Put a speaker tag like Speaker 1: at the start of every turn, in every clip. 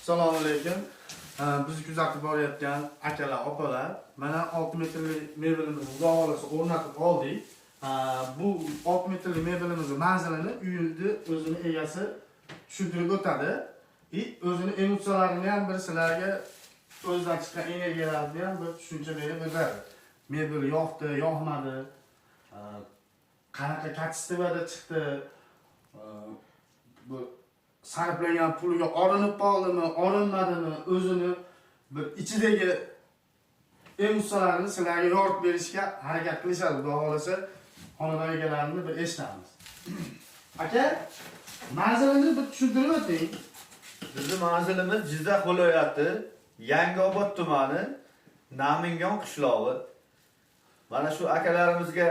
Speaker 1: Assalomu alaykum. Bizni kuzatib borayotgan akalar, opalar, mana 6 metrli mebelimizni Xudo xohlasa o'rnatib oldik. Bu 6 metrli mebelimizni manzilini uyni o'zini egasi tushuntirib o'tadi. И o'zini emotsiyalarini ham bir sizlarga o'zidan chiqqan energiyalarni ham bir tushuncha berib o'tadi. Mebel yoqdi, yoqmadi, qanaqa качество da chiqdi, bu sarflagan puliga orinib qoldimi, orinmadimi, o'zini bir ichidagi emotsiyalarini sizlarga yoritib berishga harakat qilishadi. Xudo xohlasa xonadon egalarini bir eshitamiz. Aka, manzilini bir tushuntirib o'ting.
Speaker 2: Bizni manzilimiz Jizzax viloyati, Yangiobod tumani, Namingon qishlog'i. Mana shu akalarimizga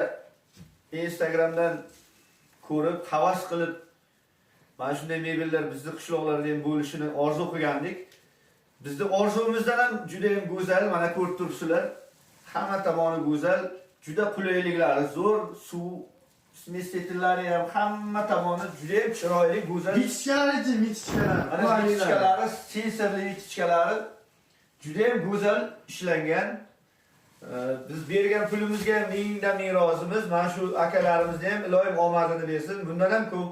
Speaker 2: Instagramdan ko'rib, havas qilib, mana shunday mebellar bizni qishloqlarda ham bo'lishini orzu qilgandik. Bizni orzumizdan ham juda ham go'zal, mana ko'rib turibsizlar. Hamma tomoni go'zal, juda qulayliklari zo'r, suv смеситель lari ham hamma tomoni juda ham chiroyli, go'zal.
Speaker 1: Вытяжка larichi, вытяжка lar.
Speaker 2: Mana вытяжка lari, sensorli вытяжка lari juda ham go'zal ishlangan. Biz bergan pulimizga mingdan ming rozimiz. Mana shu akalarimizni ham iloyim omadini bersin. Bundan ham ko'p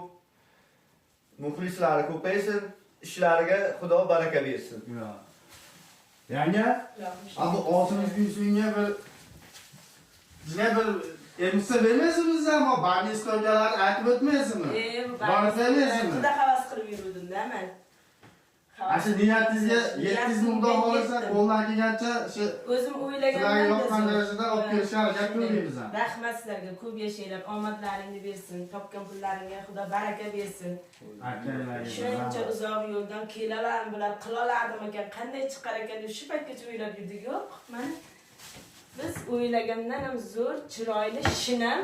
Speaker 2: muxlislari ko'paysin, ishlariga Xudo baraka bersin.
Speaker 1: Yanga, bu oltimiz kuysinga bir bizga bir emotsiya bermaysizmi bizdan? Bu barni стойка larni aytib o'tmaysizmi? Borib bermaysizmi?
Speaker 3: Juda havas qilib yuruvdim-da man.
Speaker 1: Ana shu niyatingizga yetdingizmi, Xudo xohlasa, qo'ldan kelgancha shu
Speaker 3: O'zim
Speaker 1: sizlarga
Speaker 3: o'ylagandan
Speaker 1: yoqqan darajada olib kelishga harakat qilmaymiz ham.
Speaker 3: Rahmat sizlarga, ko'p yashanglar, omadlaringni bersin, topgan pullaringga Xudo baraka bersin. Shuncha uzoq yo'ldan kelalarmi bular, qiloladimikan, qanday chiqar ekan deb shu paytgacha o'ylab yurdik. Yo'q, mana biz o'ylagandan ham zo'r, chiroyli, shinam.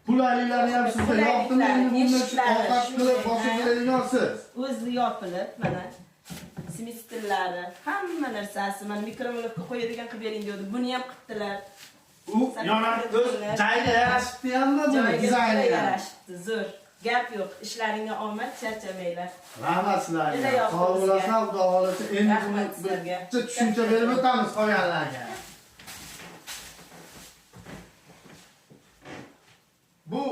Speaker 1: Qulayliklarni ham sizga yoqdimi? Endi bunda shu
Speaker 3: Eshiklari,
Speaker 1: ovqat qilib bosib beradigan siz.
Speaker 3: O'zi yopilib, mana смеситель lari, hamma narsasi, mana микроволновка qo'yadigan qilib bering deydi. Buni ham qilibdilar.
Speaker 1: U yonadi, o'z joyiga yarashibdi hammi buni
Speaker 3: Joyiga
Speaker 1: dizayni ham.
Speaker 3: yarashibdi, zo'r. Gap yo'q. Ishlaringga omad, charchamanglar.
Speaker 1: Rahmat sizlarga.
Speaker 3: Juda yoqdi
Speaker 1: Sog'
Speaker 3: bizga.
Speaker 1: bo'lasizlar, Xudo xohlasa endi buni
Speaker 3: Rahmat sizlarga.
Speaker 1: bitta tushuncha berib o'tamiz qolganlarga. Bu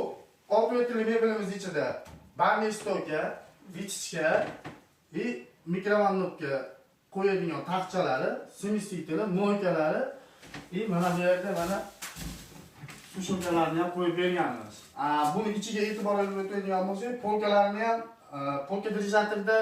Speaker 1: 6 metrli mebelimiz ichida barniy стойка, вытяжка и микроволновка qo'yadigan taxchalari, смесители, мойка lari и mana bu yerda mana сушилка larni ham qo'yib berganmiz. Buni ichiga e'tibor berib o'tadigan bo'lsak, polkalarni ham polka держатель da